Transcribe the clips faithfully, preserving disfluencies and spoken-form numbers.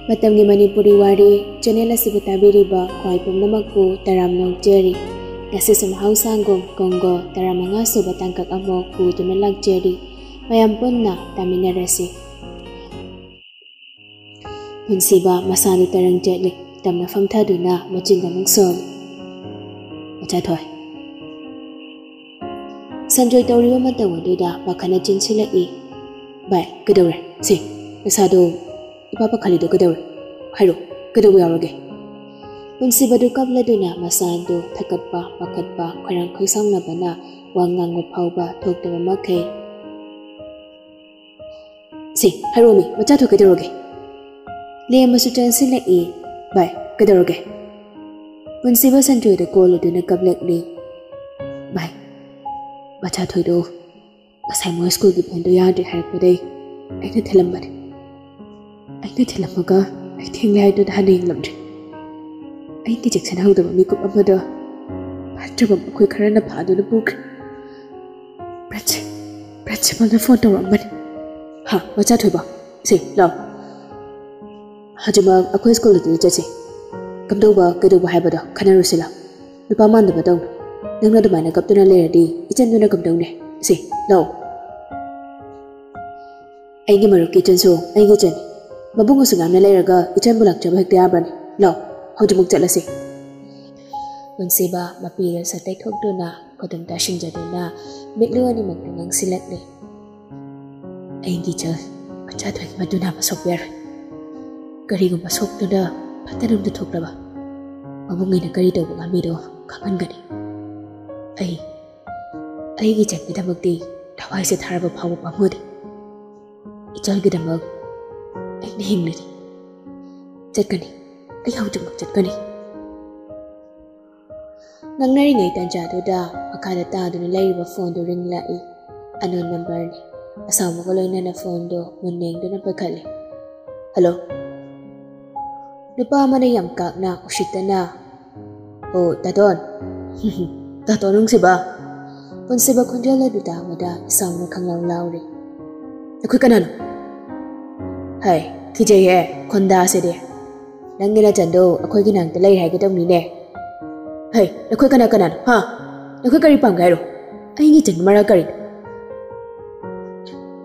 ꯃꯇꯝꯒꯤ ꯃꯅꯤꯄꯨꯔꯤ ꯋꯥꯔꯤ ꯆꯦꯅꯦꯜ ꯑꯁꯤꯕꯨ ꯇꯥꯕꯤꯔꯤꯕ ꯈ꯭ꯋꯥꯏ ꯄꯨꯝꯅꯃꯛꯄꯨ ꯇꯔꯥꯝꯅ ꯑꯣꯛꯆꯔꯤ꯫ ꯉꯁꯤꯁꯨ ꯃꯍꯧꯁꯥꯒꯨꯝ ꯀꯣꯡꯒꯣ ꯇꯔꯥꯃꯉꯥ ꯁꯨꯕ ꯇꯥꯡꯀꯛ ꯑꯃ ꯄꯨꯗꯨꯅ ꯂꯥꯛꯆꯔꯤ꯫ ꯃꯌꯥꯝ ꯄꯨꯟꯅ ꯇꯥꯃꯤꯟꯅꯔꯁꯤ꯫ ꯄꯨꯟꯁꯤꯕ ꯃꯁꯥꯗꯨ ꯇꯔꯪ ꯆꯠꯂꯤ꯫ ꯇꯞꯅ ꯐꯝꯊꯗꯨꯅ ꯃꯆꯤꯟ ꯑꯃꯨꯛ ꯁꯣꯜꯂꯤ꯫ ꯃꯆꯥꯊꯣꯏ꯫ ꯁꯟꯖꯣꯏ ꯇꯧꯔꯤꯕ ꯃꯇꯧ ꯑꯗꯨꯗ ꯄꯥꯈꯠꯅ ꯆꯦꯟꯁꯤꯜꯂꯛꯏ꯫ ꯚꯥꯏ, ꯀꯩꯗꯧꯔꯦ? ꯁꯤ, ꯅꯁꯥꯗꯣ ꯏꯄꯥ ꯄꯥꯈꯠꯂꯤꯗꯣ ꯀꯩꯗꯧꯔꯦ? ꯍꯥꯏꯔꯣ, ꯀꯩꯗꯧꯕ ꯌꯥꯎꯔꯒꯦ? ꯄꯨꯟꯁꯤꯕꯗꯨ ꯀꯞꯂꯗꯨꯅ ꯃꯁꯥꯗꯨ ꯊꯛꯀꯠꯄ, ꯄꯥꯈꯠꯄ, ꯈꯣꯏꯔꯥꯡ ꯈꯣꯏꯁꯥꯎꯅꯕꯅ ꯋꯥ ꯉꯥꯡꯕ ꯐꯥꯎꯕ ꯊꯣꯛꯇꯕ ꯃꯈꯩ꯫ ꯁꯤ, ꯍꯥꯏꯔꯣꯃꯤ, ꯃꯆꯥꯊꯣꯏ ꯀꯩꯗꯧꯔꯒꯦ? ꯂꯦꯝꯕꯁꯨ ꯆꯪꯁꯤꯜꯂꯛꯏ꯫ ꯚꯥꯏ, ꯀꯩꯗꯧꯔꯒꯦ? ꯄꯨꯟꯁꯤꯕ ꯁꯟꯖꯣꯏꯗ ꯀꯣꯜ ꯑꯗꯨꯅ ꯀꯞꯂꯛꯂꯤ꯫ ꯚꯥꯏ, ꯃꯆꯥꯊꯣꯏꯗꯣ ꯉꯁꯥꯏ ꯃꯣꯏ ꯁ꯭ꯀꯨꯜꯒꯤ ꯐꯣꯟꯗꯣ ꯌꯥꯗ꯭ꯔꯦ ꯍꯥꯏꯔꯛꯄꯗꯩ ꯑꯩꯅ ꯊꯤꯜꯂꯝꯕꯅꯦ꯫ ꯑꯩꯅ ꯊꯤꯜꯂꯝꯃꯒ ꯑꯩ ꯊꯦꯡꯂꯦ ꯍꯥꯏꯗꯨꯅ ꯍꯟꯅ ꯌꯦꯡꯂꯝꯗ꯭ꯔꯦ꯫ ꯑꯩꯒꯤ ꯆꯦꯛꯁꯤꯟꯍꯧꯗꯕ ꯃꯤꯀꯨꯞ ꯑꯃꯗ ꯐꯠꯇ꯭ꯔꯕ ꯃꯈꯣꯏ ꯈꯔꯅ ꯐꯥꯗꯨꯅ ꯄꯨꯈ꯭ꯔꯦ꯫ ꯄ꯭ꯔꯤꯟꯁꯤ-, ꯄ꯭ꯔꯤꯟꯁꯤꯄꯜꯅ ꯐꯣꯟ ꯇꯧꯔꯛꯑꯝꯕꯅꯤ꯫ ꯍꯥ, ꯃꯆꯥꯊꯣꯏꯕ? ꯁꯤ, ꯂꯥꯎ꯫ ꯍꯧꯖꯤꯛꯃꯛ ꯑꯩꯈꯣꯏ ꯁ꯭ꯀꯨꯜꯗꯨꯗ ꯆꯠꯁꯤ꯫ ꯀꯝꯗꯧꯕ ꯀꯩꯗꯧꯕ ꯍꯥꯏꯕꯗꯣ ꯈꯟꯅꯔꯨꯁꯤ ꯂꯥꯎ꯫ ꯅꯨꯄꯥ ꯃꯥꯟꯗꯕ ꯇꯧꯅꯨ꯫ ꯅꯪꯅ ꯑꯗꯨꯃꯥꯏꯅ ꯀꯞꯇꯨꯅ ꯂꯩꯔꯗꯤ ꯏꯆꯟꯗꯨꯅ ꯀꯝꯗꯧꯅꯤ? ꯁꯤ, ꯂꯥꯎ꯫ ꯑꯩꯒꯤ ꯃꯔꯨꯞꯀꯤ ꯏꯆꯟꯁꯨ ꯑꯩꯒꯤ ꯏꯆꯟꯅꯤ꯫ ꯃꯕꯨꯡ ꯑꯁꯨꯛ ꯌꯥꯝꯅ ꯂꯩꯔꯒ ꯏꯆꯟꯕꯨ ꯂꯥꯛꯆꯕ ꯍꯦꯛꯇ ꯌꯥꯕ꯭ꯔꯅꯤ? ꯂꯥꯎ, ꯍꯧꯖꯤꯛꯃꯛ ꯆꯠꯂꯁꯤ꯫ ꯄꯨꯟꯁꯤꯕ ꯃꯄꯤꯗ ꯁꯠ ꯇꯩꯊꯣꯛꯇꯨꯅ ꯈꯨꯗꯨꯝ ꯇꯥꯁꯤꯟꯖꯗꯨꯅ ꯃꯤꯠꯂꯨ ꯑꯅꯤꯃꯛꯇꯨ ꯉꯥꯡꯁꯤꯜꯂꯛꯂꯦ꯫ ꯑꯩꯒꯤ ꯏꯆꯜ ꯃꯆꯥꯊꯣꯏꯒꯤ ꯃꯇꯨ ꯅꯥꯕ ꯁꯣꯛꯄ ꯌꯥꯔꯣꯏ꯫ ꯀꯔꯤꯒꯨꯝꯕ ꯁꯣꯛꯇꯨꯅ ꯐꯠꯇ ꯅꯨꯡꯗ ꯊꯣꯛꯂꯕ ꯃꯕꯨꯡ ꯑꯩꯅ ꯀꯔꯤ ꯇꯧꯕ ꯉꯝꯃꯤꯗꯣ ꯈꯪꯍꯟꯒꯅꯤ꯫ ꯑꯩ, ꯑꯩꯒꯤ ꯏꯆꯟꯒꯤꯗꯃꯛꯇꯤ ꯊꯋꯥꯏꯁꯦ ꯊꯥꯔꯕ ꯐꯥꯎꯕ ꯄꯥꯝꯃꯨꯗꯦ꯫ ꯏꯆꯜꯒꯤꯗꯃꯛ ꯑꯩꯅ ꯍꯤꯡꯂꯤꯅꯤ꯫ ꯆꯠꯀꯅꯤ, ꯑꯩ ꯍꯧꯖꯤꯛꯃꯛ ꯆꯠꯀꯅꯤ꯫ ꯉꯥꯡꯅꯔꯤꯉꯩ ꯇꯥꯟꯖꯥꯗꯨꯗ ꯃꯈꯥꯗ ꯇꯥꯗꯨꯅ ꯂꯩꯔꯤꯕ ꯐꯣꯟꯗꯨ ꯔꯤꯡꯂꯛꯏ꯫ ꯑꯟꯅꯣꯟ ꯅꯝꯕꯔꯅꯤ꯫ ꯑꯁꯥꯎꯕꯒ ꯂꯣꯏꯅꯅ ꯐꯣꯟꯗꯨ ꯃꯨꯟꯅ ꯌꯦꯡꯗꯨꯅ ꯄꯥꯏꯈꯠꯂꯤ꯫ ꯍꯜꯂꯣ꯫ ꯅꯨꯄꯥ ꯑꯃꯅ ꯌꯥꯝ ꯀꯥꯛꯅ, ꯎꯁꯤꯠꯇꯅ, "ꯑꯣ, ꯇꯥꯇꯣꯟ꯫" "ꯇꯥꯇꯣꯟ ꯅꯨꯡꯁꯤꯕ?" ꯄꯨꯟꯁꯤꯕ ꯈꯣꯟꯖꯦꯜ ꯑꯗꯨ ꯇꯥꯕꯗ ꯏꯁꯥꯎꯅ ꯈꯪꯂꯥꯎ ꯂꯥꯎꯔꯤ꯫ "ꯑꯩꯈꯣꯏ ꯀꯅꯥꯅꯣ?" "ꯍꯥꯏ, ꯈꯤꯖꯩꯍꯦ, ꯈꯣꯟꯗꯥꯁꯤꯗꯤ꯫ ꯅꯪꯒꯤ ꯅꯆꯟꯗꯣ ꯑꯩꯈꯣꯏꯒꯤ ꯅꯥꯛꯇ ꯂꯩꯔꯦ ꯍꯥꯏꯒꯦ ꯇꯧꯅꯤꯅꯦ꯫ ꯍꯩ, ꯅꯈꯣꯏ ꯀꯅꯥ ꯀꯅꯥꯅꯣ? ꯍꯥ? ꯅꯈꯣꯏ ꯀꯔꯤ ꯄꯥꯝꯒꯦ ꯍꯥꯏꯔꯣ? ꯑꯩꯒꯤ ꯏꯆꯟꯒꯤ ꯃꯔꯝ ꯀꯔꯤꯅꯣ?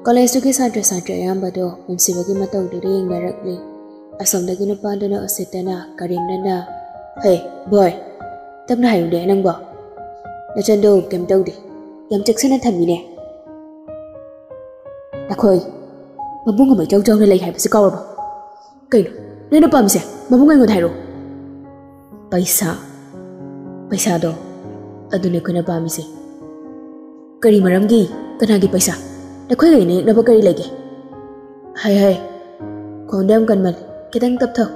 ꯀꯣꯂꯦꯖꯇꯨꯒꯤ ꯁꯥꯇ꯭ꯔ ꯁꯥꯇ꯭ꯔꯤ ꯑꯌꯥꯝꯕꯗꯣ ꯄꯨꯟꯁꯤꯕꯒꯤ ꯃꯇꯧꯗꯨꯗ ꯌꯦꯡꯅꯔꯛꯂꯤ꯫ ꯑꯁꯣꯝꯗꯒꯤ ꯅꯨꯄꯥꯗꯨꯅ ꯎꯁꯤꯠꯇꯅ, ꯀꯔꯤꯝꯅꯅ, "ꯍꯩ, ꯕꯣꯏ, ꯇꯞꯅ ꯍꯥꯏꯌꯨꯅꯦ ꯅꯪꯕꯣ꯫ ꯅꯆꯟꯗꯣ ꯀꯩꯝ ꯇꯧꯗꯦ꯫ ꯌꯥꯝ ꯆꯦꯛꯁꯤꯟꯅ ꯊꯝꯃꯤꯅꯦ꯫ ꯅꯈꯣꯏ ꯃꯕꯨꯡ ꯑꯃ ꯏꯆꯥꯎ ꯆꯥꯎꯅ ꯂꯩ ꯍꯥꯏꯕꯁꯤ ꯀꯥꯎꯔꯕꯣ? ꯀꯩꯅꯣ ꯅꯣꯏꯅ ꯄꯥꯝꯃꯤꯁꯦ? ꯃꯕꯨꯡ ꯑꯩꯉꯣꯟꯗ ꯍꯥꯏꯔꯣ꯫ ꯄꯩꯁꯥ, ꯄꯩꯁꯥꯗꯣ, ꯑꯗꯨꯅꯦ ꯑꯩꯈꯣꯏꯅ ꯄꯥꯝꯃꯤꯁꯦ꯫ ꯀꯔꯤ ꯃꯔꯝꯒꯤ? ꯀꯅꯥꯒꯤ ꯄꯩꯁꯥ? ꯅꯈꯣꯏꯒ ꯑꯩꯅ ꯌꯦꯛꯅꯕ ꯀꯔꯤ ꯂꯩꯒꯦ? ꯍꯥꯏ ꯍꯥꯏ, ꯈꯣꯟꯗꯣ ꯌꯥꯝ ꯀꯟꯃꯜꯂꯦ, ꯈꯤꯇꯪ ꯇꯞꯊꯧ꯫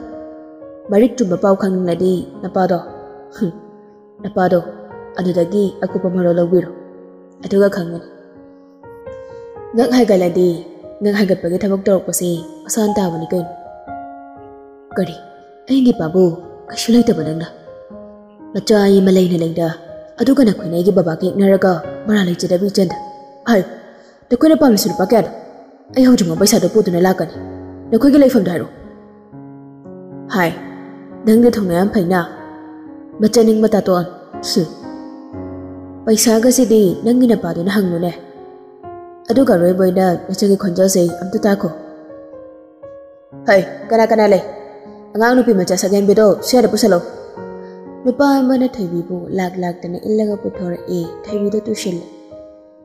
ꯃꯔꯤꯛ ꯆꯨꯝꯕ ꯄꯥꯎ ꯈꯪꯅꯤꯡꯂꯗꯤ ꯅꯄꯥꯗꯣ, ꯍꯨꯝ, ꯅꯄꯥꯗꯣ ꯑꯗꯨꯗꯒꯤ ꯑꯀꯨꯞꯄ ꯃꯔꯣꯜ ꯂꯧꯕꯤꯔꯣ, ꯑꯗꯨꯒ ꯈꯪꯒꯅꯤ꯫ ꯉꯛ ꯍꯥꯏꯒꯠꯂꯗꯤ, ꯉꯛ ꯍꯥꯏꯒꯠꯄꯒꯤ ꯊꯕꯛ ꯇꯧꯔꯛꯄꯁꯤ ꯑꯁꯥꯟ ꯇꯥꯕꯅꯤ ꯀꯩꯅꯣ꯫ ꯀꯔꯤ? ꯑꯩꯒꯤ ꯄꯥꯕꯨ ꯀꯩꯁꯨ ꯂꯩꯇꯕ ꯅꯪꯅ? ꯃꯆꯥ ꯑꯩ ꯑꯃ ꯂꯩꯅ ꯂꯩꯅ, ꯑꯗꯨꯒ ꯅꯈꯣꯏꯅ ꯑꯩꯒꯤ ꯕꯕꯥꯒ ꯌꯦꯛꯅꯔꯒ ꯃꯔꯥ ꯂꯩꯖꯗꯕꯤ ꯏꯆꯟꯗ꯫ ꯍꯥꯏ, ꯅꯈꯣꯏꯅ ꯄꯥꯝꯂꯤꯁꯤ ꯂꯨꯄꯥ ꯀꯌꯥꯅꯣ? ꯑꯩ ꯍꯧꯖꯤꯛꯃꯛ ꯄꯩꯁꯥꯗꯣ ꯄꯨꯗꯨꯅ ꯂꯥꯛꯀꯅꯤ꯫ ꯅꯈꯣꯏꯒꯤ ꯂꯩꯐꯝꯗꯣ ꯍꯥꯏꯔꯣ꯫ ꯍꯥꯏ, ꯅꯪꯗꯤ ꯊꯧꯅꯥ ꯌꯥꯝ ꯐꯩꯅ꯫ ꯃꯆꯥ ꯅꯤꯡꯕ ꯇꯥꯇꯣꯟ꯫ ꯍꯨꯝ꯫ ꯄꯩꯁꯥꯒꯁꯤꯗꯤ ꯅꯪꯒꯤ ꯅꯄꯥꯗꯨꯅ ꯍꯪꯉꯨꯅꯦ꯫ ꯑꯗꯨꯒ ꯑꯔꯣꯏꯕ ꯑꯣꯏꯅ ꯅꯆꯥꯒꯤ ꯈꯣꯟꯖꯦꯜꯁꯦ ꯑꯝꯇ ꯇꯥꯈꯣ꯫ ꯍꯩ, ꯀꯅꯥ ꯀꯅꯥ ꯂꯩ? ꯑꯉꯥꯡ ꯅꯨꯄꯤ ꯃꯆꯥ ꯁꯛꯍꯦꯟꯕꯤꯗꯣ ꯁ꯭ꯋꯥꯏꯗ ꯄꯨꯁꯜꯂꯣ꯫ ꯅꯨꯄꯥ ꯑꯃꯅ ꯊꯣꯏꯕꯤꯕꯨ ꯂꯥꯛ ꯂꯥꯛꯇꯅ ꯏꯜꯂꯒ ꯄꯨꯊꯣꯔꯛꯏ꯫ ꯊꯣꯏꯕꯤꯗꯣ ꯇꯨꯁꯤꯜꯂꯤ꯫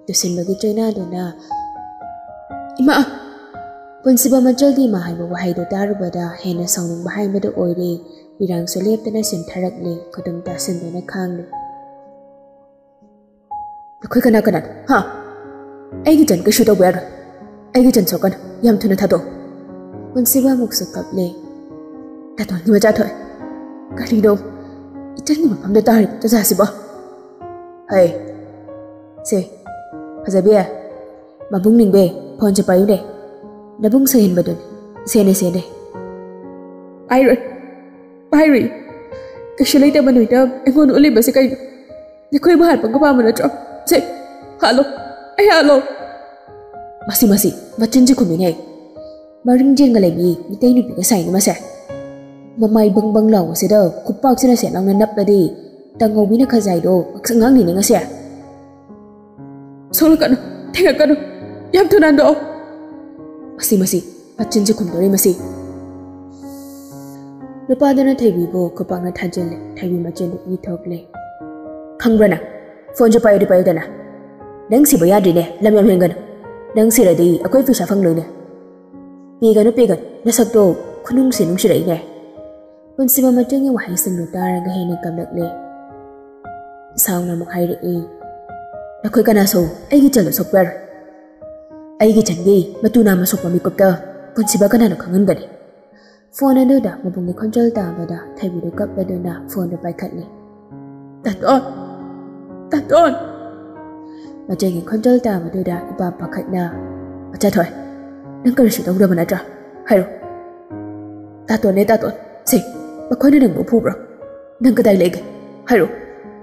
ꯇꯨꯁꯤꯟꯕꯒꯤ ꯆꯩꯅꯥꯗꯨꯅ, "ꯏꯃꯥ!" ꯄꯨꯟꯁꯤꯕ ꯃꯆꯜꯒꯤ ꯏꯃꯥ ꯍꯥꯏꯕ ꯋꯥꯍꯩꯗꯨ ꯇꯥꯔꯨꯕꯗ ꯍꯦꯟꯅ ꯁꯥꯎꯅꯤꯡꯕ ꯍꯥꯏꯕꯗꯨ ꯑꯣꯏꯔꯦ꯫ ꯄꯤꯔꯥꯡꯁꯨ ꯂꯦꯞꯇꯅ ꯆꯦꯟꯊꯔꯛꯂꯦ꯫ ꯈꯨꯗꯨꯝ ꯇꯥꯁꯤꯟꯗꯨꯅ ꯈꯥꯡꯂꯤ꯫ "ꯅꯈꯣꯏ ꯀꯅꯥ ꯀꯅꯥꯅꯣ? ꯍꯥ? ꯑꯩꯒꯤ ꯆꯟ ꯀꯩꯁꯨ ꯇꯧꯕ ꯌꯥꯔꯣꯏ꯫ ꯑꯩꯒꯤ ꯆꯟ ꯁꯣꯛꯀꯅꯨ꯫ ꯌꯥꯝ ꯊꯨꯅ ꯊꯥꯗꯣꯛꯑꯣ꯫" ꯄꯨꯟꯁꯤꯕ ꯑꯃꯨꯛꯁꯨ ꯀꯞꯂꯦ꯫ ꯇꯥꯇꯣꯟꯒꯤ ꯃꯆꯥ ꯊꯣꯛꯑꯦ꯫ ꯀꯔꯤꯅꯣ ꯏꯆꯟꯒꯤ ꯃꯐꯝꯗ ꯇꯥꯔꯤꯕ ꯇꯥꯟꯖꯥꯁꯤꯕꯣ? ꯍꯩ, ꯁꯦ, ꯐꯖꯕꯤ, ꯃꯕꯨꯡ ꯅꯤꯡꯕꯦ, ꯐꯣꯟꯁꯦ ꯄꯥꯏꯌꯨꯅꯦ꯫ ꯅꯕꯨꯡ ꯁꯦꯡꯍꯟꯕꯗꯨꯅꯤ꯫ ꯁꯦꯅꯦ, ꯁꯦꯅꯦ꯫ ꯄꯥꯏꯔꯣꯏ, ꯄꯥꯏꯔꯣꯏ꯫ ꯀꯩꯁꯨ ꯂꯩꯇꯕ ꯅꯣꯏꯗ ꯑꯩꯉꯣꯟꯗ ꯎꯠꯂꯤꯕꯁꯦ ꯀꯩꯅꯣ? ꯅꯈꯣꯏꯕꯨ ꯍꯥꯠꯄ ꯄꯥꯝꯕ ꯅꯠꯇ꯭ꯔꯣ? ꯁꯦ, ꯍꯥꯠꯂꯣ꯫ ꯑꯩ ꯍꯥꯠꯂꯣ꯫ ꯃꯁꯤ, ꯃꯁꯤ, ꯃꯆꯤꯟꯁꯤ ꯈꯨꯝꯃꯤꯅꯦ꯫ ꯃꯔꯤꯡ ꯖꯦꯟꯒ ꯂꯩꯕꯤ ꯃꯤꯇꯩ ꯅꯨꯄꯤꯒ ꯁꯥꯏꯅꯤ ꯃꯁꯦ꯫ ꯃꯃꯥꯏ ꯕꯪ ꯕꯪ ꯂꯥꯎꯕꯁꯤꯗ ꯈꯨꯄꯥꯛꯁꯤꯅ ꯁꯦꯠ ꯂꯥꯎꯅ ꯅꯞꯂꯗꯤ ꯇꯪꯍꯧꯕꯤꯅ ꯈꯖꯥꯏꯗꯣ ꯉꯛꯁꯪ ꯉꯥꯡꯅꯤꯅꯦ ꯉꯁꯤ꯫ ꯁꯣꯛꯂꯛꯀꯅꯨ, ꯊꯦꯡꯉꯛꯀꯅꯨ, ꯌꯥꯝ ꯊꯨꯅ ꯍꯟꯗꯣꯛꯑꯣ꯫ ꯃꯁꯤ, ꯃꯁꯤ, ꯃꯆꯤꯟꯁꯦ ꯈꯨꯝꯗꯣꯔꯤ ꯃꯁꯤ꯫ ꯅꯨꯄꯥꯗꯨꯅ ꯊꯣꯏꯕꯤꯕꯨ ꯈꯨꯄꯥꯛꯅ ꯊꯥꯖꯤꯜꯂꯦ꯫ ꯊꯣꯏꯕꯤ ꯃꯆꯤꯟꯗ ꯏ ꯊꯣꯛꯂꯦ꯫ ꯈꯪꯕ꯭ꯔꯥ ꯅꯪ? ꯐꯣꯟꯁꯦ ꯄꯥꯏꯌꯨꯗꯤ ꯄꯥꯏꯌꯨꯗꯅ꯫ ꯅꯪ ꯁꯤꯕ ꯌꯥꯗ꯭ꯔꯤꯅꯦ, ꯂꯝ ꯌꯥꯝ ꯍꯦꯟꯒꯅꯨ꯫ ꯅꯪ ꯁꯤꯔꯗꯤ ꯑꯩꯈꯣꯏ ꯄꯩꯁꯥ ꯐꯪꯂꯣꯏꯅꯦ꯫ ꯄꯦꯒꯅꯨ, ꯄꯦꯒꯅꯨ, ꯅꯁꯛꯇꯣ ꯈꯨꯅꯨꯡꯁꯤ ꯅꯨꯡꯁꯤꯔꯛꯏꯅꯦ꯫ ꯄꯨꯟꯁꯤꯕ ꯃꯆꯟꯒꯤ ꯋꯥꯍꯩꯁꯤꯡꯗꯨ ꯇꯥꯔꯒ ꯍꯦꯟꯅ ꯀꯞꯂꯛꯂꯦ꯫ ꯁꯥꯎꯅ ꯑꯃꯨꯛ ꯍꯥꯏꯔꯛꯏ, "ꯅꯈꯣꯏ ꯀꯅꯥꯁꯨ ꯑꯩꯒꯤ ꯆꯟꯗ ꯁꯣꯛꯄ ꯌꯥꯔꯣꯏ꯫ ꯑꯩꯒꯤ ꯆꯟꯒꯤ ꯃꯇꯨ ꯅꯥꯝꯃ ꯁꯣꯛꯄ ꯃꯤꯀꯨꯞꯇ ꯄꯨꯟꯁꯤꯕ ꯀꯅꯥꯅ ꯈꯪꯍꯟꯒꯅꯤ?" ꯐꯣꯟ ꯑꯗꯨꯗ ꯃꯕꯨꯡꯒꯤ ꯈꯣꯟꯖꯦꯜ ꯇꯥꯕꯗ ꯊꯣꯏꯕꯤꯗꯨ ꯀꯞꯂꯗꯨꯅ ꯐꯣꯟꯗꯨ ꯄꯥꯏꯈꯠꯂꯤ꯫ "ꯇꯥꯇꯣꯟ! ꯇꯥꯇꯣꯟ!" ꯃꯆꯦꯒꯤ ꯈꯣꯟꯖꯦꯜ ꯇꯥꯕꯗꯨꯗ ꯏꯄꯥ ꯄꯥꯈꯠꯅ, "ꯃꯆꯥꯊꯣꯏ, ꯅꯪ ꯀꯔꯤꯁꯨ ꯇꯧꯗꯕ ꯅꯠꯇ꯭ꯔꯥ? ꯍꯥꯏꯔꯣ꯫" "ꯇꯥꯇꯣꯟꯅꯦ, ꯇꯥꯇꯣꯟ꯫ ꯁꯦ, ꯃꯈꯣꯏꯅ ꯅꯪꯕꯨ ꯐꯨꯕ꯭ꯔꯣ? ꯅꯪ ꯀꯗꯥꯏ ꯂꯩꯒꯦ? ꯍꯥꯏꯔꯣ꯫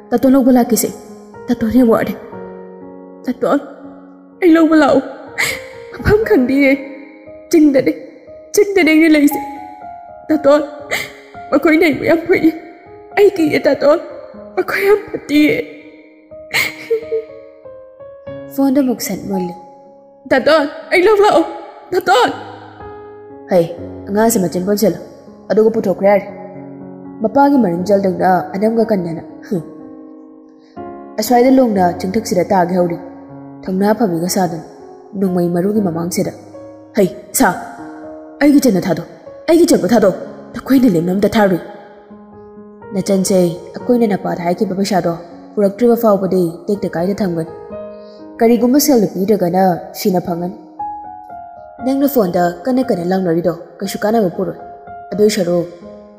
ꯇꯥꯇꯣꯟ ꯂꯧꯕ ꯂꯥꯛꯀꯦꯁꯦ꯫ ꯇꯥꯇꯣꯟ ꯌꯥꯝ ꯋꯥꯔꯦ꯫ ꯇꯥꯇꯣꯟ, ꯑꯩ ꯂꯧꯕ ꯂꯥꯛꯑꯣ꯫ ꯃꯐꯝ ꯈꯪꯗꯤꯌꯦ꯫ ꯆꯤꯡꯗꯅꯦ, ꯆꯤꯡꯗꯅꯦ ꯑꯩꯅ ꯂꯩꯁꯦ꯫ ꯇꯥꯇꯣꯟ, ꯃꯈꯣꯏꯅ ꯑꯩꯕꯨ ꯌꯥꯝ ꯐꯨꯏ꯫ ꯑꯩ ꯀꯤꯌꯦ ꯇꯥꯇꯣꯟ, ꯃꯈꯣꯏ ꯌꯥꯝ ꯐꯠꯇꯤꯌꯦ꯫" ꯐꯣꯟꯗꯣ ꯑꯃꯨꯛ ꯁꯠ ꯃꯨꯜꯂꯤ꯫ "ꯇꯥꯇꯣꯟ, ꯑꯩ ꯂꯧꯕ ꯂꯥꯛꯑꯣ꯫ ꯇꯥꯇꯣꯟ!" "ꯍꯩ, ꯑꯉꯥꯡꯁꯦ ꯃꯆꯤꯟ ꯄꯨꯟꯁꯤꯜꯂꯣ, ꯑꯗꯨꯒ ꯄꯨꯊꯣꯛꯈ꯭ꯔꯣ ꯌꯥꯔꯦ꯫ ꯃꯄꯥꯒꯤ ꯃꯔꯤꯡ ꯆꯜꯗꯧꯅ ꯑꯅꯝꯒ ꯀꯟꯗꯅ꯫ ꯍꯨꯝ꯫ ꯑꯁ꯭ꯋꯥꯏꯗ ꯂꯣꯡꯅ ꯆꯤꯡꯊꯛꯁꯤꯗ ꯇꯥꯒꯦ ꯍꯧꯔꯤ꯫ ꯊꯧꯅꯥ ꯐꯕꯤꯒ ꯁꯥꯗꯅ ꯅꯣꯡꯃꯩ ꯃꯔꯨꯒꯤ ꯃꯃꯥꯡꯁꯤꯗ꯫ ꯍꯩ, ꯁꯥ! ꯑꯩꯒꯤ ꯆꯟꯗ ꯊꯥꯗꯣ, ꯑꯩꯒꯤ ꯆꯟꯕ ꯊꯥꯗꯣ꯫ ꯅꯈꯣꯏꯅ ꯂꯦꯝꯅ ꯑꯝꯇ ꯊꯥꯔꯨꯏ꯫" "ꯅꯆꯟꯁꯦ, ꯑꯩꯈꯣꯏꯅ ꯅꯄꯥꯗ ꯍꯥꯏꯈꯤꯕ ꯄꯩꯁꯥꯗꯣ ꯄꯨꯔꯛꯇ꯭ꯔꯤꯕ ꯐꯥꯎꯕꯗꯤ ꯇꯦꯛꯇ ꯀꯥꯏꯗ ꯊꯝꯒꯅꯤ꯫ ꯀꯔꯤꯒꯨꯝꯕ ꯁꯦꯜꯗꯨ ꯄꯤꯗ꯭ꯔꯒꯅ ꯁꯤꯅ ꯐꯪꯒꯅꯤ꯫ ꯅꯪꯅ ꯐꯣꯟꯗ ꯀꯟꯅ ꯀꯟꯅ ꯂꯥꯎꯅꯔꯤꯗꯣ ꯀꯩꯁꯨ ꯀꯥꯟꯅꯕ ꯄꯨꯔꯣꯏ꯫ ꯑꯗꯨꯏ ꯁꯔꯨꯛ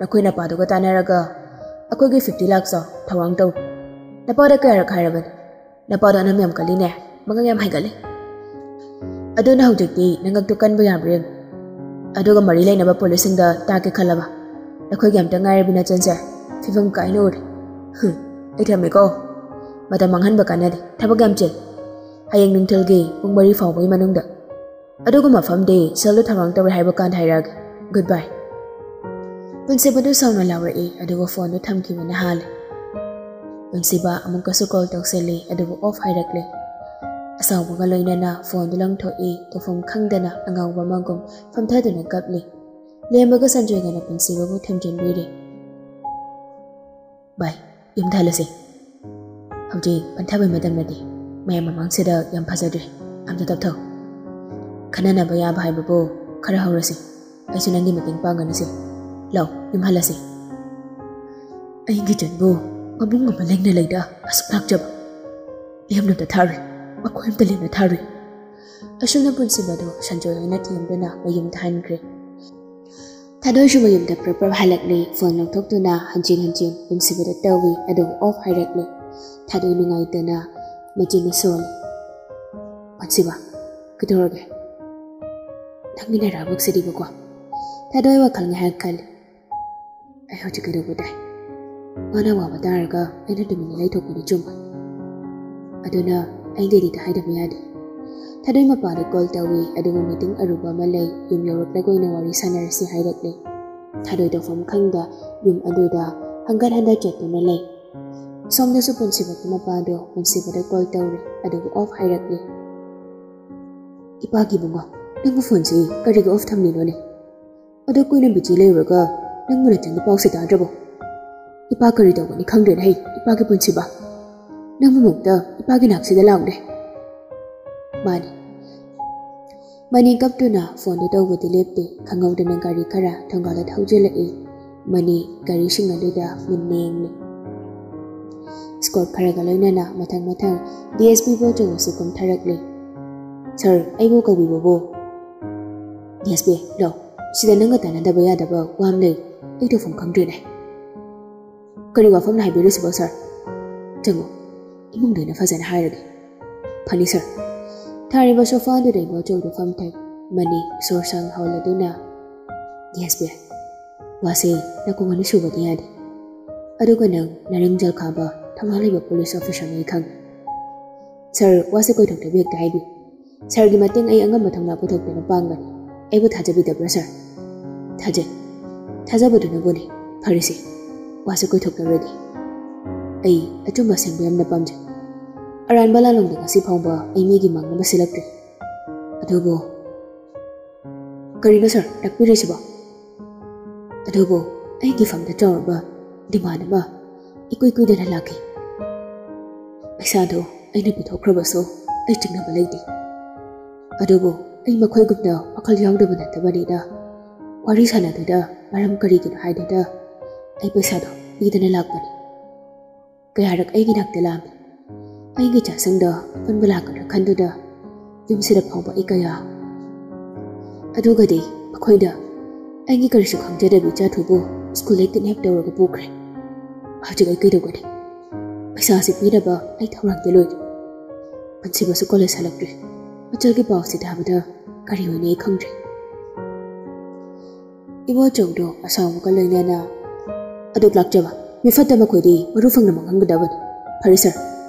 ꯅꯈꯣꯏ ꯅꯄꯥꯗꯨꯒ ꯇꯥꯟꯅꯔꯒ ꯑꯩꯈꯣꯏꯒꯤ fifty lakhs ꯇꯣ ꯊꯧꯔꯥꯡ ꯇꯧꯔꯣ꯫ ꯅꯄꯥꯗ ꯀꯌꯥꯔꯛ ꯍꯥꯏꯔꯕꯅꯤ? ꯅꯄꯥꯗꯣ ꯑꯅꯝ ꯌꯥꯝ ꯀꯜꯂꯤꯅꯦ, ꯃꯉꯛ ꯌꯥꯝ ꯍꯥꯏꯒꯠꯂꯤ꯫ ꯑꯗꯨꯅ ꯍꯧꯖꯤꯛꯇꯤ ꯅꯉꯛꯇꯣ ꯀꯟꯕ ꯌꯥꯕ꯭ꯔꯥ ꯌꯦꯡꯉꯨ꯫ ꯑꯗꯨꯒ ꯃꯔꯤ ꯂꯩꯅꯕ ꯄꯨꯂꯤꯁꯁꯤꯡꯗ ꯇꯥꯛꯀꯦ ꯈꯜꯂꯕ? ꯅꯈꯣꯏꯒꯤ ꯑꯝꯇ ꯉꯥꯏꯔꯕꯤ ꯅꯆꯟꯁꯦ ꯐꯤꯕꯝ ꯀꯥꯏꯅ ꯎꯔꯦ꯫ ꯍꯨꯝ, ꯑꯩ ꯊꯝꯃꯦꯀꯣ꯫ ꯃꯇꯝ ꯃꯥꯡꯍꯟꯕ ꯀꯥꯟꯅꯗꯦ, ꯊꯕꯛ ꯌꯥꯝ ꯆꯤꯜꯂꯤ꯫ ꯍꯌꯦꯡ ꯅꯨꯡꯊꯤꯜꯒꯤ ꯄꯨꯡ ꯃꯔꯤ ꯐꯥꯎꯕꯒꯤ ꯃꯅꯨꯡꯗ ꯑꯗꯨꯒ ꯃꯐꯝꯗꯤ ꯁꯦꯜꯗꯣ ꯊꯧꯔꯥꯡ ꯇꯧꯔꯦ ꯍꯥꯏꯕ ꯀꯥꯟꯗ ꯍꯥꯏꯔꯛꯑꯒꯦ꯫ Goodbye꯫ ꯄꯨꯟꯁꯤꯕꯗꯨ ꯁꯥꯎꯅ ꯂꯥꯎꯔꯛꯏ, ꯑꯗꯨꯒ ꯐꯣꯟꯗꯨ ꯊꯝꯈꯤꯕꯅ ꯍꯥꯜꯂꯦ꯫ ꯄꯨꯟꯁꯤꯕ ꯑꯃꯨꯛꯀꯁꯨ ꯀꯣꯜ ꯇꯧꯁꯤꯜꯂꯤ, ꯑꯗꯨꯕꯨ ꯑꯣꯐ ꯍꯥꯏꯔꯛꯂꯦ꯫ ꯑꯁꯥꯎꯕꯒ ꯂꯣꯏꯅꯅ ꯐꯣꯟꯗꯨ ꯂꯪꯊꯣꯛꯏ, ꯇꯧꯐꯝ ꯈꯪꯗꯅ ꯑꯉꯥꯎꯕ ꯑꯃꯒꯨꯝ ꯐꯝꯊꯗꯨꯅ ꯀꯞꯂꯤ꯫ ꯂꯦꯝꯕꯒ ꯁꯟꯖꯣꯏꯒꯅ ꯄꯨꯟꯁꯤꯕꯕꯨ ꯊꯦꯝꯖꯤꯟꯕꯤꯔꯤ꯫ ꯚꯥꯏ, ꯌꯨꯝꯗ ꯍꯜꯂꯁꯤ꯫ ꯍꯧꯖꯤꯛ ꯄꯟꯊꯕꯩ ꯃꯇꯝ ꯅꯠꯇꯦ꯫ ꯃꯌꯥꯝ ꯃꯃꯥꯡꯁꯤꯗ ꯌꯥꯝ ꯐꯖꯗ꯭ꯔꯦ꯫ ꯑꯝꯇ ꯇꯞꯊꯧ꯫ ꯈꯟꯅꯅꯕ ꯌꯥꯕ ꯍꯥꯏꯕꯕꯨ ꯈꯔ ꯍꯧꯔꯁꯤ꯫ ꯑꯩꯁꯨ ꯅꯪꯒꯤ ꯃꯇꯦꯡ ꯄꯥꯡꯒꯅꯤꯁꯦ꯫ ꯂꯥꯎ, ꯌꯨꯝ ꯍꯜꯂꯁꯤ꯫ ꯑꯩꯒꯤ ꯆꯟꯕꯨ ꯃꯕꯨꯡ ꯑꯃ ꯂꯦꯡꯅ ꯂꯩꯗ ꯑꯁꯨꯛ ꯂꯥꯛꯆꯕ꯫ ꯂꯦꯝꯅ ꯑꯝꯇ ꯊꯥꯔꯨꯏ꯫ ꯃꯈꯣꯏ ꯑꯝꯇ ꯂꯦꯝꯅ ꯊꯥꯔꯨꯏ꯫ ꯑꯁꯨꯝꯅ ꯄꯨꯟꯁꯤꯕꯗꯨ ꯁꯟꯖꯣꯏ ꯍꯣꯏꯅ ꯊꯦꯝꯗꯨꯅ ꯃꯌꯨꯝꯗ ꯍꯟꯈ꯭ꯔꯦ꯫ ꯊꯥꯗꯣꯏꯁꯨ ꯃꯌꯨꯝꯗ ꯄ꯭ꯔꯞ ꯄ꯭ꯔꯞ ꯍꯜꯂꯛꯂꯦ꯫ ꯐꯣꯟ ꯂꯧꯊꯣꯛꯇꯨꯅ ꯍꯟꯖꯤꯟ ꯍꯟꯖꯤꯟ ꯄꯨꯟꯁꯤꯕꯗ ꯇꯧꯏ, ꯑꯗꯨꯕꯨ ꯑꯣꯐ ꯍꯥꯏꯔꯛꯂꯦ꯫ ꯊꯥꯗꯣꯏ ꯅꯨꯡꯉꯥꯏꯇꯅ ꯃꯆꯤꯟꯅ ꯁꯣꯜꯂꯤ꯫ ꯄꯨꯟꯁꯤꯕ, ꯀꯩꯗꯧꯔꯒꯦ? ꯅꯪꯒꯤ ꯅꯔꯥꯕꯛꯁꯤꯗꯤꯕꯀꯣ꯫ ꯊꯥꯗꯣꯏ ꯋꯥꯈꯜ ꯉꯥꯏꯍꯥꯛ ꯈꯜꯂꯤ꯫ ꯑꯩ ꯍꯧꯖꯤꯛ ꯀꯩꯗꯧꯕ ꯇꯥꯏ? ꯃꯥꯅ ꯋꯥꯕ ꯇꯥꯔꯒ ꯑꯩꯅ ꯇꯨꯃꯤꯟꯅ ꯂꯩꯊꯣꯛꯄꯗꯤ ꯆꯨꯝꯃꯣꯏ꯫ ꯑꯗꯨꯅ ꯑꯩ ꯗꯦꯜꯂꯤꯗ ꯍꯥꯏꯗꯕ ꯌꯥꯗꯦ꯫ ꯊꯥꯗꯣꯏ ꯃꯄꯥꯗ ꯀꯣꯜ ꯇꯧꯏ, ꯑꯗꯨꯒ ꯃꯤꯇꯤꯡ ꯑꯔꯨꯕ ꯑꯃ ꯂꯩ, ꯌꯨꯝ ꯌꯧꯔꯛꯂꯒ ꯑꯣꯏꯅ ꯋꯥꯔꯤ ꯁꯥꯟꯅꯔꯁꯤ ꯍꯥꯏꯔꯛꯂꯦ꯫ ꯊꯥꯗꯣꯏ ꯇꯧꯐꯝ ꯈꯪꯗ ꯌꯨꯝ ꯑꯗꯨꯗ ꯍꯪꯒꯠ ꯍꯟꯗ ꯆꯠꯇꯨꯅ ꯂꯩ꯫ ꯁꯣꯝꯗꯁꯨ ꯄꯨꯟꯁꯤꯕꯒꯤ ꯃꯄꯥꯗꯣ ꯄꯨꯟꯁꯤꯕꯗ ꯀꯣꯜ ꯇꯧꯔꯦ, ꯑꯗꯨꯕꯨ ꯑꯣꯐ ꯍꯥꯏꯔꯛꯂꯦ꯫ ꯏꯄꯥꯒꯤ ꯏꯕꯨꯡꯉꯣ, ꯅꯪꯕꯨ ꯐꯣꯟꯁꯤ ꯀꯔꯤꯒꯤ ꯑꯣꯐ ꯊꯝꯂꯤꯅꯣꯅꯦ? ꯑꯗꯨ ꯀꯨꯏꯅ ꯕꯤꯖꯤ ꯂꯩꯔꯨꯔꯒ ꯅꯪꯕꯨ ꯅꯆꯟꯒꯤ ꯄꯥꯎꯁꯦ ꯇꯥꯗ꯭ꯔꯕꯣ? ꯏꯄꯥ ꯀꯔꯤ ꯇꯧꯒꯅꯤ ꯈꯪꯗ꯭ꯔꯦꯅꯦ ꯍꯩ, ꯏꯄꯥꯒꯤ ꯄꯨꯟꯁꯤꯕ꯫ ꯅꯪꯕꯨ ꯃꯨꯛꯇ ꯏꯄꯥꯒꯤ ꯅꯥꯛꯁꯤꯗ ꯂꯥꯎꯅꯦ꯫ ꯃꯥꯅꯤ꯫ ꯃꯅꯤ ꯀꯞꯇꯨꯅ ꯐꯣꯟꯗꯨ ꯇꯧꯕꯗꯤ ꯂꯦꯞꯇꯦ꯫ ꯈꯪꯍꯧꯗꯅ ꯒꯥꯔꯤ ꯈꯔ ꯊꯣꯡꯒꯥꯜꯗ ꯊꯧꯖꯤꯜꯂꯛꯏ꯫ ꯃꯅꯤ ꯒꯥꯔꯤꯁꯤꯡ ꯑꯗꯨꯗ ꯃꯨꯟꯅ ꯌꯦꯡꯂꯤ꯫ ꯏꯁꯀꯣꯔꯠ ꯈꯔꯒ ꯂꯣꯏꯅꯅ ꯃꯊꯪ ꯃꯊꯪ ꯗꯤ ꯑꯦꯁ ꯄꯤ ꯕꯣꯆꯧ ꯑꯁꯤ ꯀꯨꯝꯊꯔꯛꯂꯤ꯫ "ꯁꯥꯔ, ꯑꯩꯕꯨ ꯀꯧꯕꯤꯕꯕꯨ?" "ꯗꯤ ꯑꯦꯁ ꯄꯤ, ꯂꯥꯎ, ꯁꯤꯗ ꯅꯪꯒ ꯇꯥꯟꯅꯗꯕ ꯌꯥꯗꯕ ꯋꯥ ꯑꯃ ꯂꯩ꯫ ꯑꯩ ꯇꯧꯐꯝ ꯈꯪꯗ꯭ꯔꯦꯅꯦ꯫" "ꯀꯔꯤ ꯋꯥꯐꯝꯅꯣ ꯍꯥꯏꯕꯤꯔꯤꯁꯤꯕꯣ, ꯁꯥꯔ?" "ꯆꯪꯉꯣ, ꯏꯃꯨꯡꯗ ꯑꯩꯅ ꯐꯖꯅ ꯍꯥꯏꯔꯒꯦ꯫" "ꯐꯅꯤ, ꯁꯥꯔ꯫" ꯊꯥꯔꯤꯕ ꯁꯣꯐꯥꯗꯨꯗ ꯏꯕꯣꯆꯧꯗꯨ ꯐꯝꯊꯩ꯫ ꯃꯅꯤ ꯁꯣꯔ ꯁꯥꯡ ꯍꯣꯜꯂꯗꯨꯅ, "ꯗꯤ ꯑꯦꯁ ꯄꯤ, ꯋꯥꯁꯦ ꯅꯥꯀꯣꯡ ꯑꯅꯤ ꯁꯨꯕꯗꯤ ꯌꯥꯗꯦ꯫ ꯑꯗꯨꯒ ꯅꯪ ꯅꯔꯤꯡ ꯖꯦꯜ ꯈꯥꯕ ꯊꯧꯅꯥ ꯂꯩꯕ ꯄꯨꯂꯤꯁ ꯑꯣꯐꯤꯁꯔꯅꯤ ꯑꯩ ꯈꯪꯉꯤ꯫ ꯁꯥꯔ, ꯋꯥꯁꯦ ꯀꯣꯏꯊꯣꯛꯇꯕꯤ ꯍꯦꯛꯇ ꯍꯥꯏꯕꯤ꯫ ꯁꯥꯔꯒꯤ ꯃꯇꯦꯡ ꯑꯩ ꯑꯉꯝꯕ ꯊꯧꯅꯥ ꯄꯨꯊꯣꯛꯇꯨꯅ ꯄꯥꯡꯒꯅꯤ꯫ ꯑꯩꯕꯨ ꯊꯥꯖꯕꯤꯗꯕ꯭ꯔꯥ, ꯁꯥꯔ? ꯊꯥꯖꯩ꯫ ꯊꯥꯖꯕꯗꯨꯅꯕꯨꯅꯤ꯫ ꯐꯔꯦꯁꯦ, ꯋꯥꯁꯦ ꯀꯣꯏꯊꯣꯛꯂꯔꯣꯏꯒꯦ꯫ ꯑꯩ ꯑꯆꯨꯝꯕ ꯑꯁꯦꯡꯕ ꯌꯥꯝꯅ ꯄꯥꯝꯖꯩ꯫ ꯑꯔꯥꯟꯕ ꯂꯥꯜꯂꯣꯡꯗ ꯉꯁꯤ ꯐꯥꯎꯕ ꯑꯩ ꯃꯤꯒꯤ ꯃꯥꯡꯅꯕ ꯁꯤꯜꯂꯛꯇ꯭ꯔꯤ꯫ ꯑꯗꯨꯕꯨ, ꯀꯔꯤꯅꯣ ꯁꯥꯔ ꯇꯥꯛꯄꯤꯔꯤꯁꯤꯕꯣ? ꯑꯗꯨꯕꯨ ꯑꯩꯒꯤ ꯐꯝꯗ ꯆꯥꯎꯔꯕ ꯗꯤꯃꯥꯟ ꯑꯃ ꯏꯀꯨꯏ ꯀꯨꯏꯗꯅ ꯂꯥꯛꯈꯤ꯫ ꯄꯩꯁꯥꯗꯨ ꯑꯩꯅ ꯄꯤꯊꯣꯛꯈ꯭ꯔꯕꯁꯨ ꯑꯩ ꯆꯤꯡꯅꯕ ꯂꯩꯇꯦ꯫ ꯑꯗꯨꯕꯨ ꯑꯩ ꯃꯈꯣꯏꯒꯨꯝꯅ ꯋꯥꯈꯜ ꯌꯥꯎꯗꯕ ꯅꯠꯇꯕꯅꯤꯅ, ꯋꯥꯔꯤ ꯁꯥꯟꯅꯗꯨꯗ ꯃꯔꯝ ꯀꯔꯤꯒꯤꯅꯣ ꯍꯥꯏꯗꯨꯗ ꯑꯩ ꯄꯩꯁꯥꯗꯣ ꯄꯤꯗꯅ ꯂꯥꯛꯄꯅꯤ꯫ ꯀꯌꯥꯔꯛ ꯑꯩꯒꯤ ꯅꯥꯛꯇ ꯂꯥꯛꯑꯝꯃꯤ꯫ ꯑꯩꯒꯤ ꯆꯥꯛꯁꯪꯗ ꯑꯄꯟꯕ ꯂꯥꯛꯀꯗ꯭ꯔꯥ ꯈꯟꯗꯨꯅ ꯌꯨꯝꯁꯤꯗ ꯐꯥꯎꯕ ꯑꯩ ꯀꯌꯥ꯫ ꯑꯗꯨꯒꯗꯤ ꯃꯈꯣꯏꯅ ꯑꯩꯒꯤ ꯀꯔꯤꯁꯨ ꯈꯪꯖꯗꯕꯤ ꯏꯆꯥꯊꯨꯕꯨ ꯁ꯭ꯀꯨꯜꯗ ꯀꯤꯗꯅꯦꯞ ꯇꯧꯔꯒ ꯄꯨꯈ꯭ꯔꯦ꯫ ꯍꯧꯖꯤꯛ ꯑꯩ ꯀꯩꯗꯧꯒꯅꯤ? ꯄꯩꯁꯥꯁꯤ ꯄꯤꯅꯕ ꯑꯩ ꯊꯧꯔꯥꯡꯗꯤ ꯂꯣꯏꯔꯦ꯫ ꯄꯨꯟꯁꯤꯕꯁꯨ ꯀꯣꯂꯦꯖ ꯍꯜꯂꯛꯇ꯭ꯔꯤ꯫ ꯃꯆꯜꯒꯤ ꯄꯥꯎꯁꯤ ꯇꯥꯕꯗ ꯀꯔꯤ ꯑꯣꯏꯅꯤ ꯑꯩ ꯈꯪꯗ꯭ꯔꯦ꯫ ꯏꯕꯣꯆꯧꯗꯣ ꯑꯁꯥꯎꯕꯒ ꯂꯣꯏꯅꯅ, "ꯑꯗꯨꯛ ꯂꯥꯛꯆꯕ ꯃꯤꯐꯠꯇ ꯃꯈꯣꯏꯗꯤ ꯃꯔꯨ ꯐꯪꯅ ꯃꯥꯡꯍꯟꯒꯗꯕꯅꯤ꯫ ꯐꯔꯦ ꯁꯥꯔ,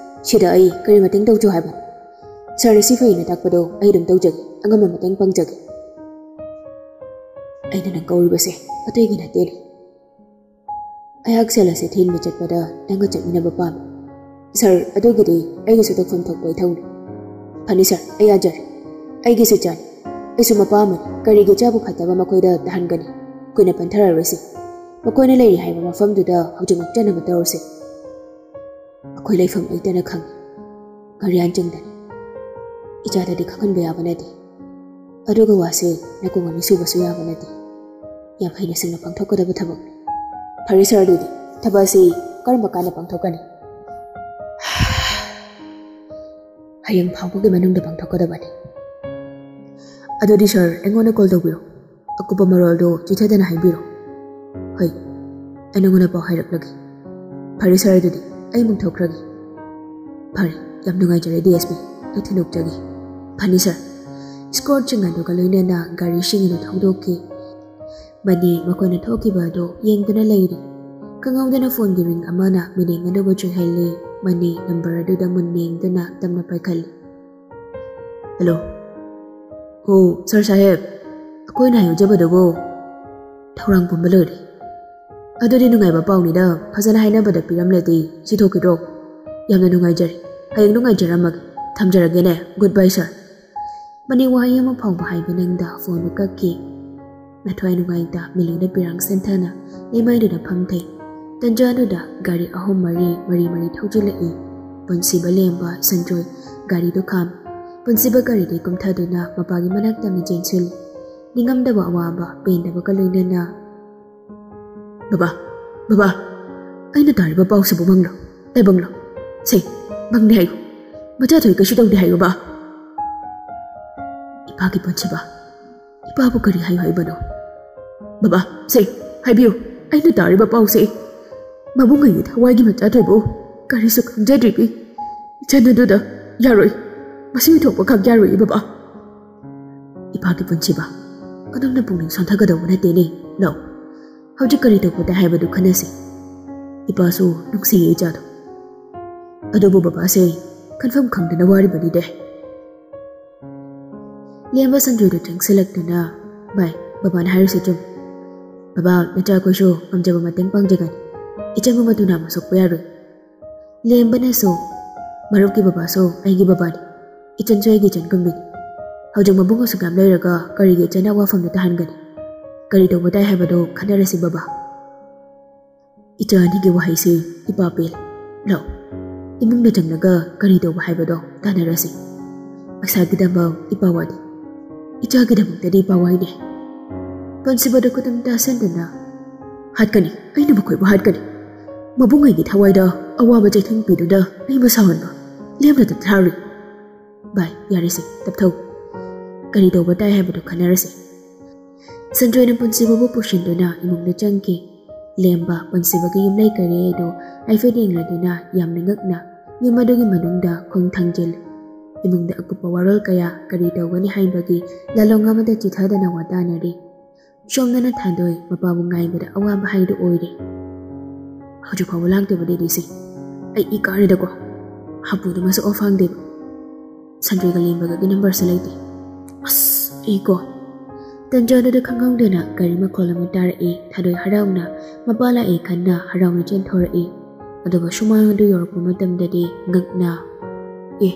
ꯁꯤꯗ ꯑꯩ ꯀꯔꯤ ꯃꯇꯦꯡ ꯇꯧꯖꯧ ꯍꯥꯏꯕꯅꯣ? ꯁꯥꯔꯅ ꯁꯤ ꯐꯩꯅ ꯇꯥꯛꯄꯗꯣ ꯑꯩ ꯑꯗꯨꯝ ꯇꯧꯖꯒꯦ, ꯑꯉꯝꯕ ꯃꯇꯦꯡ ꯄꯥꯡꯖꯒꯦ꯫ ꯑꯩꯅ ꯅꯪ ꯀꯧꯔꯤꯕꯁꯦ ꯑꯇꯩꯒꯤ ꯅꯠꯇꯦꯅꯦ꯫ ꯑꯩꯍꯥꯛ ꯁꯦꯜ ꯑꯁꯤ ꯊꯤꯟꯕ ꯆꯠꯄꯗ ꯅꯪꯒ ꯆꯠꯃꯤꯟꯅꯕ ꯄꯥꯝꯃꯤ꯫ ꯁꯥꯔ, ꯑꯗꯨꯒꯤꯗꯤ ꯑꯩꯒꯤꯁꯨ ꯇꯧꯐꯝ ꯊꯣꯛꯄ ꯏꯊꯧꯅꯤ꯫ ꯐꯅꯤ ꯁꯥꯔ, ꯑꯩ ꯌꯥꯖꯔꯦ꯫ ꯑꯩꯒꯤꯁꯨ ꯏꯆꯥꯅꯤ꯫ ꯑꯩꯁꯨ ꯃꯄꯥ ꯑꯃꯅꯤ꯫ ꯀꯔꯤꯒꯤ ꯏꯆꯥꯕꯨ ꯐꯠꯇꯕ ꯃꯈꯣꯏꯗ ꯇꯥꯍꯟꯒꯅꯤ? ꯀꯨꯏꯅ ꯄꯟꯊꯔꯔꯣꯏꯁꯤ꯫ ꯃꯈꯣꯏꯅ ꯂꯩꯔꯤ ꯍꯥꯏꯕ ꯃꯐꯝꯗꯨꯗ ꯍꯧꯖꯤꯛꯃꯛ ꯆꯠꯅꯕ ꯇꯧꯔꯁꯤ꯫ ꯑꯩꯈꯣꯏ ꯂꯩꯐꯝ ꯑꯩꯇꯅ ꯈꯪꯏ꯫ ꯉꯥꯔꯤꯌꯥꯟ ꯆꯤꯡꯗꯅꯤ꯫ ꯏꯆꯥꯗꯗꯤ ꯈꯪꯍꯟꯕ ꯌꯥꯕ ꯅꯠꯇꯦ꯫ ꯑꯗꯨꯒ ꯋꯥꯁꯦ ꯅꯀꯣꯡ ꯑꯅꯤ ꯁꯨꯕꯁꯨ ꯌꯥꯕ ꯅꯠꯇꯦ꯫ ꯌꯥꯝ ꯍꯩꯅ ꯁꯤꯡꯅ ꯄꯥꯡꯊꯣꯛꯀꯗꯕ ꯊꯕꯛꯅꯤ꯫ ꯐꯔꯦ ꯁꯥꯔ, ꯑꯗꯨꯗꯤ ꯊꯕꯛ ꯑꯁꯤ ꯀꯔꯝꯕ ꯀꯥꯟꯗ ꯄꯥꯡꯊꯣꯛꯀꯅꯤ? ꯍꯌꯦꯡ ꯐꯥꯎꯕꯒꯤ ꯃꯅꯨꯡꯗ ꯄꯥꯡꯊꯣꯛꯀꯗꯕꯅꯤ꯫ ꯑꯗꯨꯗꯤ ꯁꯥꯔ, ꯑꯩꯉꯣꯟꯗ ꯀꯣꯜ ꯇꯧꯕꯤꯔꯣ꯫ ꯑꯀꯨꯞꯄ ꯃꯔꯣꯜꯗꯨ ꯆꯤꯊꯗꯅ ꯍꯥꯏꯕꯤꯔꯣ꯫ ꯍꯣꯏ, ꯑꯩ ꯅꯉꯣꯟꯗ ꯄꯥꯎ ꯍꯥꯏꯔꯛꯂꯒꯦ꯫ ꯐꯔꯦ ꯁꯥꯔ, ꯑꯗꯨꯗꯤ ꯑꯩ ꯑꯃꯨꯛ ꯊꯣꯛꯈ꯭ꯔꯒꯦ꯫ ꯐꯔꯦ, ꯌꯥꯝ ꯅꯨꯡꯉꯥꯏꯖꯔꯦ ꯗꯤ ꯑꯦꯁ ꯄꯤ, ꯑꯩ ꯊꯤꯟꯗꯣꯛꯆꯒꯦ꯫ ꯐꯅꯤ ꯁꯥꯔ꯫ ꯏꯁꯀꯣꯔꯠꯁꯤꯡ ꯑꯗꯨꯒ ꯂꯣꯏꯅꯅ ꯒꯥꯔꯤꯁꯤꯡ ꯑꯗꯨ ꯊꯧꯗꯣꯛꯈꯤ꯫ ꯃꯅꯤ ꯃꯈꯣꯏꯅ ꯊꯣꯛꯈꯤꯕ ꯑꯗꯨ ꯌꯦꯡꯗꯨꯅ ꯂꯩꯔꯤ꯫ ꯈꯪꯍꯧꯗꯅ ꯐꯣꯟꯒꯤ ꯔꯤꯡ ꯑꯃꯅ ꯃꯤꯅꯤꯡ ꯑꯗꯨꯕꯨ ꯆꯨꯏꯍꯜꯂꯤ꯫ ꯃꯅꯤ ꯅꯝꯕꯔ ꯑꯗꯨꯗ ꯃꯨꯟꯅ ꯌꯦꯡꯗꯨꯅ ꯇꯞꯅ ꯄꯥꯏꯈꯠꯂꯤ꯫ ꯍꯜꯂꯣ꯫ ꯑꯣ, ꯁꯥꯔ ꯁꯥꯍꯦꯕ, ꯑꯩꯈꯣꯏꯅ ꯍꯥꯏꯖꯕꯗꯨꯕꯨ ꯊꯧꯔꯥꯡ ꯄꯨꯝꯕ ꯂꯣꯏꯔꯦ꯫ ꯑꯗꯨꯗꯤ ꯅꯨꯡꯉꯥꯏꯕ ꯄꯥꯎꯅꯤꯗ, ꯐꯖꯅ ꯍꯥꯏꯅꯕꯗ ꯄꯤꯔꯝꯂꯗꯤ ꯁꯤ ꯊꯣꯛꯈꯤꯗ꯭ꯔꯣ? ꯌꯥꯝꯅ ꯅꯨꯡꯉꯥꯏꯖꯔꯦ꯫ ꯍꯌꯦꯡ ꯅꯨꯡꯉꯥꯏꯖꯔꯝꯃꯒꯦ꯫ ꯊꯝꯖꯔꯒꯦꯅꯦ꯫ Goodbye, ꯁꯥꯔ꯫ ꯃꯅꯤ ꯋꯥꯍꯩ ꯑꯃ ꯐꯥꯎꯕ ꯍꯥꯏꯕ ꯅꯪꯗ ꯐꯣꯟꯗꯨ ꯀꯛꯈꯤ꯫ ꯃꯊ꯭ꯋꯥꯏ ꯅꯨꯡꯉꯥꯏꯇ ꯃꯤꯂꯨꯡꯗ ꯄꯤꯔꯥꯡ ꯁꯦꯟꯊꯅ ꯂꯩꯃꯥꯏꯗꯨꯗ ꯐꯝꯊꯩ꯫ ꯇꯟꯖꯥꯗꯨꯗ ꯒꯥꯔꯤ ꯑꯍꯨꯝ ꯃꯔꯤ, ꯃꯔꯤ ꯃꯔꯤ ꯊꯧꯖꯤꯜꯂꯛꯏ꯫ ꯄꯨꯟꯁꯤꯕ, ꯂꯦꯝꯕ, ꯁꯟꯖꯣꯏ ꯒꯥꯔꯤꯗꯨ ꯈꯥꯝꯃꯤ꯫ ꯄꯨꯟꯁꯤꯕ ꯒꯥꯔꯤꯗꯒꯤ ꯀꯨꯝꯊꯗꯨꯅ ꯃꯄꯥꯒꯤ ꯃꯅꯥꯛꯇ ꯑꯃ ꯆꯦꯟꯁꯤꯜꯂꯤ꯫ ꯅꯤꯡꯉꯝꯗꯕ ꯑꯋꯥꯕ ꯄꯦꯟꯗꯕꯒ ꯂꯣꯏꯅꯅ, "ꯕꯕꯥ, ꯕꯕꯥ, ꯑꯩꯅ ꯇꯥꯔꯤꯕ ꯄꯥꯎꯁꯤꯕꯨ ꯃꯪꯂꯣ, ꯇꯥꯏꯕꯪꯂꯣ? ꯁꯦ, ꯃꯪꯅꯤ ꯍꯥꯏꯌꯨ꯫ ꯃꯆꯥ ꯊꯣꯏ ꯀꯩꯁꯨ ꯇꯧꯗꯦ ꯍꯥꯏꯌꯨ, ꯕꯕꯥ꯫" ꯏꯄꯥꯒꯤ ꯄꯨꯟꯁꯤꯕ, ꯏꯄꯥꯕꯨ ꯀꯔꯤ ꯍꯥꯏꯌꯨ ꯍꯥꯏꯕꯅꯣ? "ꯕꯕꯥ, ꯁꯦ, ꯍꯥꯏꯕꯤꯌꯨ, ꯑꯩꯅ ꯇꯥꯔꯤꯕ ꯄꯥꯎꯁꯦ꯫ ꯃꯕꯨꯡ ꯑꯩꯒꯤ ꯊꯋꯥꯏꯒꯤ ꯃꯆꯥ ꯊꯣꯏꯕꯨ ꯀꯔꯤꯁꯨ ꯈꯪꯖꯗ꯭ꯔꯤꯕꯤ ꯏꯆꯟ ꯑꯗꯨꯗ ꯌꯥꯔꯣꯏ꯫ ꯃꯁꯤ ꯑꯣꯏꯊꯣꯛꯄ ꯈꯛ ꯌꯥꯔꯣꯏ, ꯕꯕꯥ꯫" "ꯏꯄꯥꯒꯤ ꯄꯨꯟꯁꯤꯕ, ꯑꯗꯣꯝꯅ ꯄꯨꯛꯅꯤꯡ ꯁꯣꯟꯊꯒꯗꯧꯕ ꯅꯠꯇꯦꯅꯦ꯫ ꯂꯥꯎ, ꯍꯧꯖꯤꯛ ꯀꯔꯤ ꯇꯧꯕ ꯇꯥꯏ ꯍꯥꯏꯕꯗꯨ ꯈꯟꯅꯁꯤ꯫ ꯏꯄꯥꯁꯨ ꯅꯨꯡꯁꯤꯌꯦ ꯏꯆꯥꯗꯣ꯫ ꯑꯗꯨꯕꯨ ꯕꯕꯥꯁꯦ ꯈꯟꯐꯝ ꯈꯪꯗꯅ ꯋꯥꯔꯤꯕꯅꯤꯅꯦ꯫" ꯂꯦꯝꯕ ꯁꯟꯖꯣꯏꯗꯨ ꯆꯪꯁꯤꯜꯂꯛꯇꯨꯅ, "ꯚꯥꯏ, ꯕꯕꯥꯅ ꯍꯥꯏꯔꯤꯁꯦ ꯆꯨꯝ꯫ ꯕꯕꯥ, ꯅꯆꯥ ꯑꯩꯈꯣꯏꯁꯨ ꯉꯝꯖꯕ ꯃꯇꯦꯡ ꯄꯥꯡꯖꯒꯅꯤ꯫ ꯏꯆꯟꯕꯨ ꯃꯇꯨ ꯅꯥꯝꯃ ꯁꯣꯛꯄ ꯌꯥꯔꯣꯏ꯫" ꯂꯦꯝꯕꯅꯁꯨ, "ꯃꯔꯨꯞꯀꯤ ꯕꯕꯥꯁꯨ ꯑꯩꯒꯤ ꯕꯕꯥꯅꯤ, ꯏꯆꯟꯁꯨ ꯑꯩꯒꯤ ꯏꯆꯟꯒꯨꯝꯕꯤꯅꯤ꯫ ꯍꯧꯖꯤꯛ ꯃꯕꯨꯡ ꯑꯁꯨꯛ ꯌꯥꯝ ꯂꯩꯔꯒ ꯀꯔꯤꯒꯤ ꯏꯆꯟꯅ ꯑꯋꯥꯐꯝꯗ ꯇꯥꯍꯟꯒꯅꯤ? ꯀꯔꯤ ꯇꯧꯕ ꯇꯥꯏ ꯍꯥꯏꯕꯗꯨ ꯈꯟꯅꯔꯁꯤ, ꯕꯕꯥ꯫" ꯏꯆꯥ ꯑꯅꯤꯒꯤ ꯋꯥꯍꯩꯁꯤ ꯏꯄꯥ ꯄꯦꯜꯂꯦ꯫ ꯂꯥꯎ, ꯏꯃꯨꯡꯗ ꯆꯪꯂꯒ ꯀꯔꯤ ꯇꯧꯕ ꯍꯥꯏꯕꯗꯣ ꯇꯥꯟꯅꯔꯁꯤ꯫ ꯄꯩꯁꯥꯒꯤꯗꯃꯛ ꯏꯄꯥ ꯋꯥꯗꯦ꯫ ꯏꯆꯥꯒꯤꯗꯃꯛꯇꯗꯤ ꯏꯄꯥ ꯋꯥꯏꯅꯦ꯫ ꯄꯨꯟꯁꯤꯕꯗ ꯈꯨꯗꯨꯝ ꯇꯥꯁꯤꯟꯗꯨꯅ, "ꯍꯥꯠꯀꯅꯤ, ꯑꯩꯅ ꯃꯈꯣꯏꯕꯨ ꯍꯥꯠꯀꯅꯤ꯫ ꯃꯕꯨꯡ ꯑꯩꯒꯤ ꯊꯋꯥꯏꯗ ꯑꯋꯥꯕ ꯆꯩꯊꯦꯡ ꯄꯤꯗꯨꯅ ꯑꯩꯕꯨ ꯁꯥꯎꯍꯟꯕ ꯂꯦꯝꯅ ꯇꯞꯊꯥꯔꯤ꯫" "ꯚꯥꯏ, ꯌꯥꯔꯦꯁꯦ, ꯇꯞꯊꯧ꯫ ꯀꯔꯤ ꯇꯧꯕ ꯇꯥꯏ ꯍꯥꯏꯕꯗꯨ ꯈꯟꯅꯔꯁꯦ꯫" ꯁꯟꯖꯣꯏꯅ ꯄꯨꯟꯁꯤꯕꯕꯨ ꯄꯨꯁꯤꯟꯗꯨꯅ ꯏꯃꯨꯡꯗ ꯆꯪꯈꯤ꯫ ꯂꯦꯝꯕ ꯄꯨꯟꯁꯤꯕꯒꯤ ꯌꯨꯝꯂꯩ ꯀꯩꯔꯩ ꯑꯗꯨ ꯍꯥꯏꯐꯦꯠ ꯌꯦꯡꯂꯗꯨꯅ ꯌꯥꯝꯅ ꯉꯛꯅ ꯌꯨꯝ ꯑꯗꯨꯒꯤ ꯃꯅꯨꯡꯗ ꯈꯣꯡ ꯊꯥꯡꯖꯤꯜꯂꯤ꯫ ꯏꯃꯨꯡꯗ ꯑꯀꯨꯞꯄ ꯋꯥꯔꯣꯜ ꯀꯌꯥ, ꯀꯔꯤ ꯇꯧꯒꯅꯤ ꯍꯥꯏꯕꯒꯤ ꯂꯥꯂꯣꯡ ꯑꯃꯗ ꯆꯤꯊꯗꯅ ꯋꯥ ꯇꯥꯅꯔꯤ꯫ ꯁꯣꯝꯗꯅ ꯊꯥꯗꯣꯏ ꯃꯄꯥꯕꯨ ꯉꯥꯏꯕꯗ ꯑꯋꯥꯕ ꯍꯥꯏꯗꯨ ꯑꯣꯏꯔꯦ꯫ "ꯍꯧꯖꯤꯛ ꯐꯥꯎꯕ ꯂꯥꯛꯇꯦꯕ ꯗꯦꯗꯤꯁꯦ꯫ ꯑꯩ ꯏ ꯀꯥꯔꯦꯗꯀꯣ꯫ ꯍꯥꯄꯨꯗꯨꯃꯁꯨ off ꯍꯥꯡꯗꯦꯕ꯫ ꯁꯟꯇ꯭ꯔꯤꯒ ꯂꯦꯡꯕꯒꯒꯤ ꯅꯝꯕꯔꯁꯨ ꯂꯩꯇꯦ꯫ ꯑꯁ, ꯑꯩꯀꯣ꯫ ꯇꯟꯖꯥꯗꯨꯗ ꯈꯪꯍꯧꯗꯅ ꯒꯥꯔꯤ ꯃꯈꯣꯜ ꯑꯃ ꯇꯥꯔꯛꯏ꯫ ꯊꯥꯗꯣꯏ ꯍꯔꯥꯎꯅ ꯃꯄꯥ ꯂꯥꯛꯑꯦ ꯈꯟꯅ ꯍꯔꯥꯎꯅ ꯆꯦꯟꯊꯣꯔꯛꯏ꯫ ꯑꯗꯨꯒ ꯁꯨꯃꯥꯡ ꯑꯗꯨ ꯌꯧꯔꯛꯄ ꯃꯇꯝꯗꯗꯤ ꯉꯛꯅ, "ꯑꯦ,